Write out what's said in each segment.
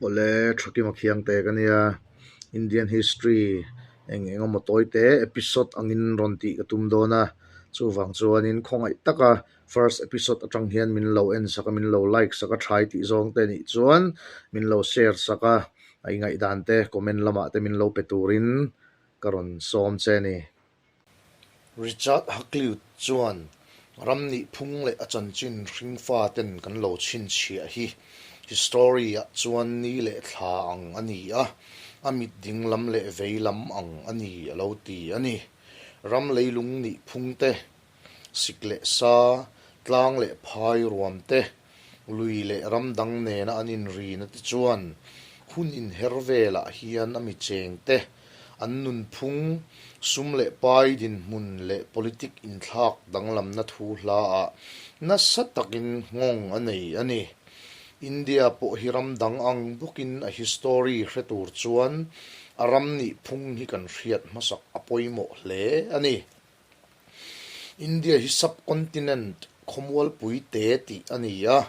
Awle Thakima Khiangte ka nia, Indian History eng eng emaw tawi te episode angin rawn tih ka tum dawn a, chuvang chuanin khawngaih taka first episode atang hian min lo en sak a, min lo like sak a, thai tih zawng te nih chuan min lo share sak a, a ingaihdan te comment lamah te min lo pe turin ka rawn sawm che a ni. Richard Hakluyt chuan ram nihphung leh a chanchin hringfa ten kan lo chhinchhiah hi history-ah chuan ni leh thla ang a ni a, a mit ding lam leh vei lam ang a ni a lo ti a ni. Ram leilung nihphung te, sik leh sa, tlang leh phai ruam te, lui leh ram dang nena an inrina te chuan hun inher velah hian a mi cheng te, An nunphung, sum leh pai dinhmun leh politic inthlak danglamna thu hlaah nasa takin nghawng a nei a ni. India pawh hi ram dang ang bawkin a history hre tur chuan a ram nihphung hi kan hriat hmasak a pawimawh hle a ni. India hi subcontinent khawmualpui te tih a ni a,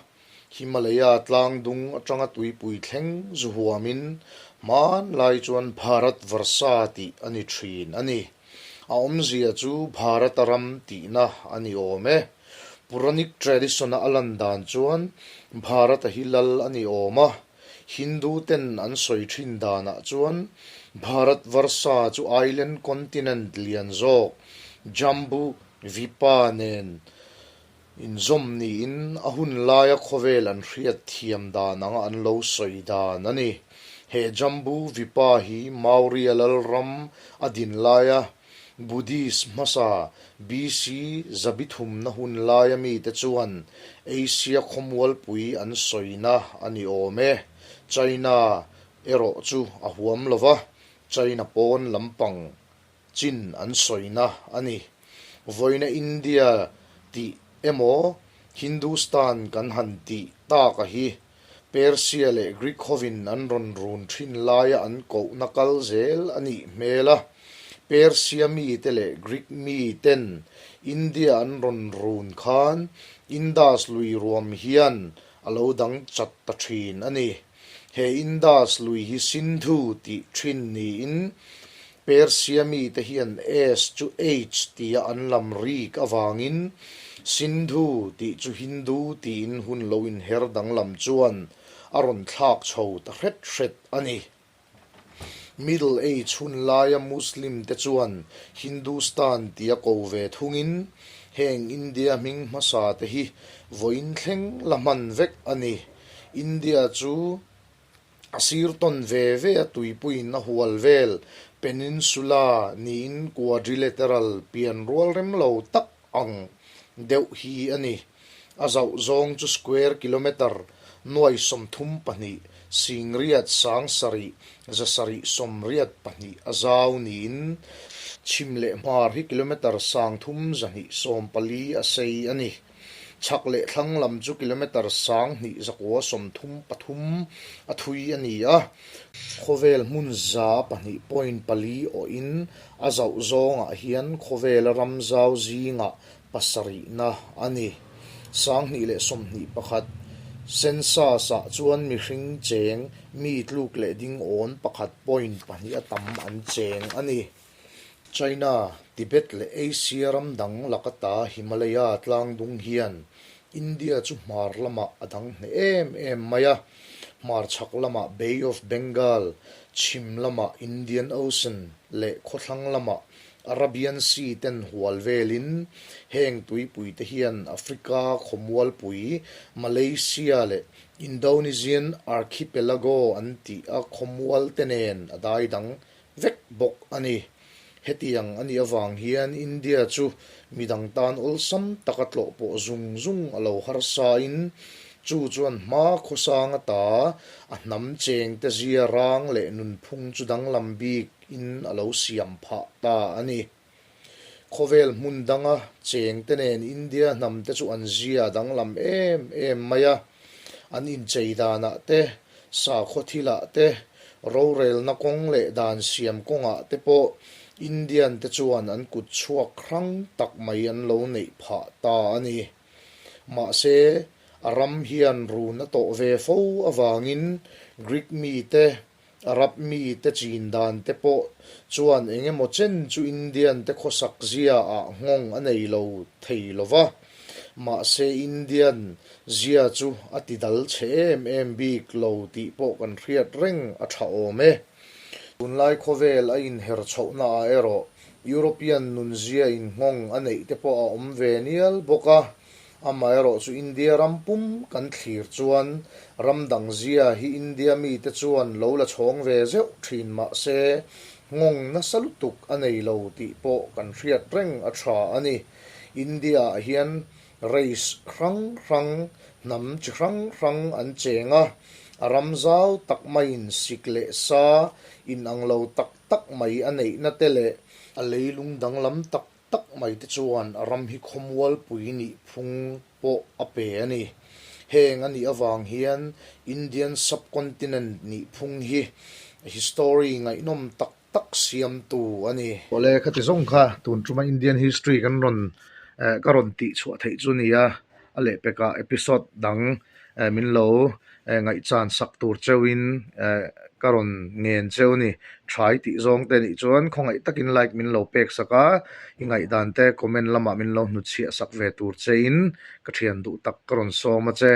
Himalaya tlang dung atanga tuipui thleng zu huamin hmanlai chuan Bharat Varsa tih a ni thin a ni. A awmzia chu Bharata ram tihna a ni awm e. Puranic tradition-a a lan dan chuan Bharata hi lal a ni awm a, Hindu ten an sawi thin danah chuan Bharat Varsa chu island continent lian zawk Jambu Dvipa nen inzawm niin a hun laia khawvel an hriat thiam dan anga an lo sawi dan a ni. He Jambu Dvipa hi Maurya lalram a din laia Buddhist hmasa BC zabithumna hun laia mite chuan Asia khawmualpui an sawina a ni awm e. China erawh chu a huam lo va, China pawn lampang chin an sawina a ni. Vawiina India tih emaw Hindustan kan han tih taka hi Persia leh Greek hovin an rawn run thin laia an kohna kal zel a nih hmel a, Persia mite leh Greek miten India an rawn run khan Indus lui ruam hian a lo dang chat ta thin a ni. He Indus lui hi Sindhu tih thin niin Persia mite hian S chu H tia an lam rik avangin Sindhu tih chu Hindu tiin hun lo inher danglam chuan a rawn thlak chho ta hret hret a ni. Middle Age hun laia Muslim te chuan Hindustan tia ko ve thungin heng India hming hmasa te hi vawiin thleng la hman vek a ni. India chu A sir tawn ve ve a tuipuiin a hual vel peninsula niin quadrilateral pian rual rem lo tak ang deuh hi a ni. A zauh zawng chu square kilometre nuai 32, singriat sang sarih, zasarih sawmriat pahnih a zau niin chhim leh hmar hi kilometre sang thum zahnih sawmpali a sei a ni. Chhak leh thlang lam chu kilometre 2133 a thui a ni a, khawvel hmun 2.4 awhin a zauh zawngah hian khawvela ram zau zingah pasarihna a ni. 2021 Census-ah chuan mihring cheng mi tluk leh ding awn pakhat point pahnih a tam an cheng a ni. China, Tibet leh Asia ram dang lakata Himalaya tlangdung hian India chu hmar lamah a dang hneh em em mai a, hmar chhak lamah Bay of Bengal, chhim lamah Indian Ocean leh khawthlang lamah Arabian Sea ten hual velin heng tuipuite hian Africa khawmualpui, Malaysia leh Indonesian Archipelago an tih a khawmual te nen a dai dang vek bawk a ni. Hetiang a nih avang hian India chu midang tan awlsam taka tlawh pawh zung zung a lo harsain chu chuan hma khawsang ata a hnam chengte zia rang leh nunphung chu danglam bik in a lo siam phah ta a ni. Khawvel hmun danga chengte nen India hnamte chu an zia danglam em em mai a, an inchei danah te, sakhaw thilah te, rorelna kawng leh dan siam kawngah te pawh Indian te chuan an kut chhuak hrang tak mai an lo neih phah ta a ni. Mahse, a ram hian run a tawh ve fo avangin. Greek mite, Arab mite chin dan te pawh chuan eng emaw chen chu Indian te khawsak zia ah nghawng a nei lo thei lo va. Mahse Indian zia chu a ti dal chhe em em bik lo tih pawh kan hriat reng a tha awm e. Tunlai khawvel a inher chhohna ah erawh European nunzia inghawng a neih te pawh a awm ve nial bawk a, amaherawh chu India ram pum kan thlir chuan ram dang zia hi India mite chuan lo la chhawng ve zeuh thin mah se nghawng nasa lutuk a nei lo tih pawh kan hriat reng a tha a ni. India ah hian race hrang hrang, hnam chi hrang hrang an cheng a, a ram zau tak maiin sik leh sa inang lo tak tak mai a neihna te leh a leilung danglam tak tak mai te chuan a ram hi khawmualpui nih phung pawh a pe a ni. Heng a nih avang hian Indian subcontinent nih phung hi history ngaihnawm tak tak siamtu a ni. Awle khati zawng kha tun tuma Indian history kan rawn ka rawn tih chhuah theih chu nia a lehpekah episode dang min lo ngaihchan sak tur cheuhin ka rawn ngen cheu ni. Thai tih zawng te nih chuan khawngaih takin like min lo pek sak a, i ngaihdan te comment lamah min lo hnutchhiah sak ve tur chein ka thian duh tak ka rawn sawm a che.